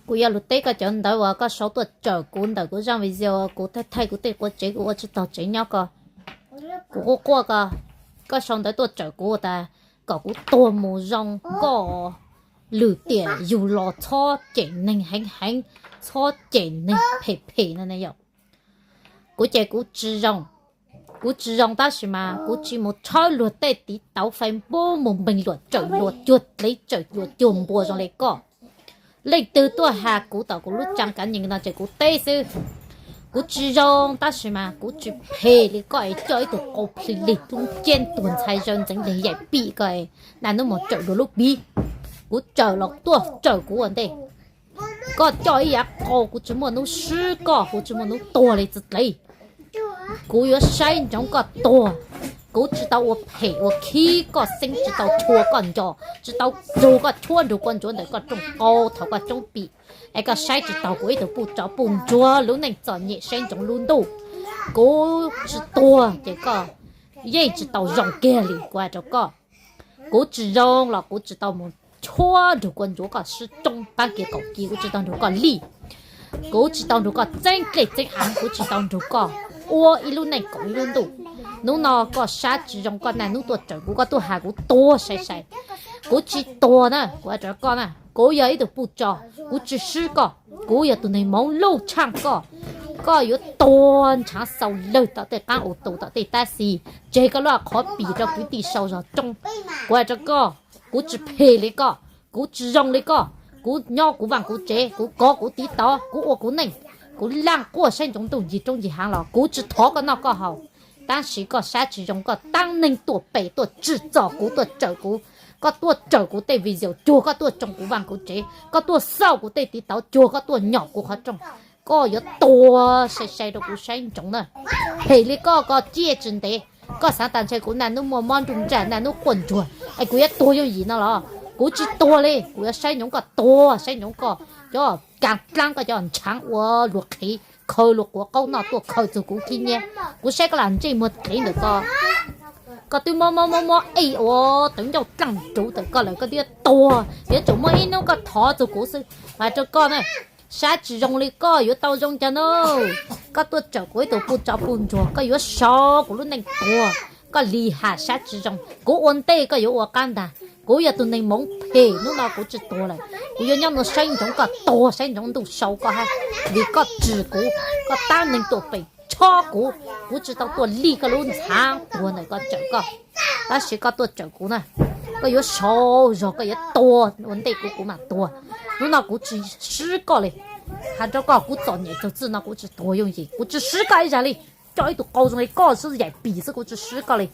Kuv yog lus teb koj cov ntawv uas koj sau tuaj tsawm kuv ntawm kuv zaj video, kuv thaij thaij kuv tej quav tsev kuv ua tsis tau tsev nyob ko. Kuv quaj quaj ko, koj sau ntawv tuaj tsawm kuv tas kom kuv tuag mus zoo koj. Lwm tiam yus los txhob cem neeg heev heev, txhob cem neeg phem phem no ne yom. Kuv ces kuv tsis zoo, kuv tsis zoo tab sis mas kuv tsis mus tshawb luag tej tiv tauv Facebook mus npeeg luam tsawm luag cuag dlev tsawm luag cuag npua zoo li koj. Leej twg tuaj has kuv tom kuv lub tsaa kav nyees no ces kuv teb xwb. Kuv tsis zoo tab sis mas kuv tsis phem li koj es coj ib tug qau plhis lig dub nciab tuag ntxhais zaws ntxeev leeg yaim pim ko es naj hnub mus tsawm luag lub piv. Kuv tsawm los tuaj tsawm kuv ua ntej. Koj coj ib yav qau kuv tsis muaj hnub swb koj, kuv tsis muaj hnub tuag li txiv dlev. Kuv yuav saib ntsoov koj tuag. Kuv tsis tau ua phem ua khib koj xeeb, tsis tau chua koj nco, tsis tau rug koj tshuab nrug kua ntsuav ntawm koj rooj qau thaum koj coob pim. Es koj saib tsis taus kuv ib tug puj tsov puj ntsuag lub neej txom nyem saib ntsoov lub ntuj. Kuv tsis tuag ces koj yeej tsis tau zoo kiag li kuv hais rau koj. Kuv tsis zoo los kuv tsis tau mus tshuab nrug kua ntsuav koj sib roob paab kiag kaum kis, kuv tsis tau nrug koj lij. Kuv tsis tau nrug koj txeeb dlej txeeb av, kuv tsis tau nrug koj ua ib lub neej koom ib lub ntuj. Hnub no koj sab tsis zoo koj naj hnub tuaj tsawm kuv, koj tuaj has kuv tuag sai sai. Kuv tsis tuag na, kuv has rau koj na, kuv yog ib tug puj tsov, kuv tsis swb koj. Kuv yog tus neeg moov luj tshaaj koj. Koj yuav tuag ntshaav xaus lawg tom tej qaab u tus tom tej tab xis, tseg koj lub qhov pim rau kwv tij sau zog roob. Kuv has rau koj, kuv tsis phem li koj, kuv tsis zoo li koj. Kuv nyob kuv vaaj kuv tsev, kuv kov kuv tiv tov, kuv ua kuv neej. Kuv laaj quaj saib ntsoov ntuj ncig roob ncig haav los kuv tsis thov koj noj koj haus. Tab sis koj sab tsis zoo, koj taab neeg tuaj pem tuaj tsim txom kuv, tuaj tsawm kuv. Koj tuaj tsawm kuv tej video cuag, koj tuaj tsoo kuv vaaj kuv tsev, koj tuaj xauj kuv tej tiv tauv cuag, koj tuaj nyom kuv qhov rooj. Koj yuav tuag sai sai rau kuv saib ntsoov na. Phem li koj, koj ciaj tsis ntev. Koj xaav tas ntshe kuv naj hnub muaj mob nruj nraj, naj hnub quaj ntsuag es kuv yuav tuag yooj yim no los? Kuv tsis tuag li, kuv yuav saib ntsoov koj tuag, saib ntsoov koj cov kaas dlaab, koj cov ntshaav ua luag qhev, khaws luag quav qaub noj tuaj khaws txug kuv khib nyiab. Kuv saib koj lam ntsej muag dlev ntawm ko. Koj twb mob mob mob mob ej ua tawv ncauj dlaaj ruv ntawm koj lawm, koj twb yuav tuag, yuav tsum muaj ib hnub koj thov txug kuv xwb. Has rau koj na, sab tsis zoo li koj yuav tau zoo caag na? Koj tuaj tsawm kuv ib tug puj tsov puj ntsuag, koj yuav sau kuv lub neej tuag. Koj lim ham sab tsis zoo, kuv ua ntej koj yuav ua qab ntag. Kuv yog tus neeg moov phem, hnub no kuv tsis tuag lawm, kuv yuav nyob no saib ntsoov koj tuag, saib ntsoov ntuj sau koj hab. Vim koj tsim kuv, koj taab neeg tuaj pem tshob kuv, kuv tsis tau tuaj lij koj lub ntxhaav tuag ntawm koj tsawm koj. Tab sis koj tuaj tsawm kuv na, koj yuav sau zog, koj yuav tuag ua ntej kuv, kuv mam tuag. Hnub no kuv tsis swb koj li. Has rau koj, kuv txom nyem txug txij no kuv tsis tuag yooj yim, kuv tsis swb koj ib zag li. Coj ib tug qau zoo li koj xwb, yaim pim xwb, kuv tsis swb koj li.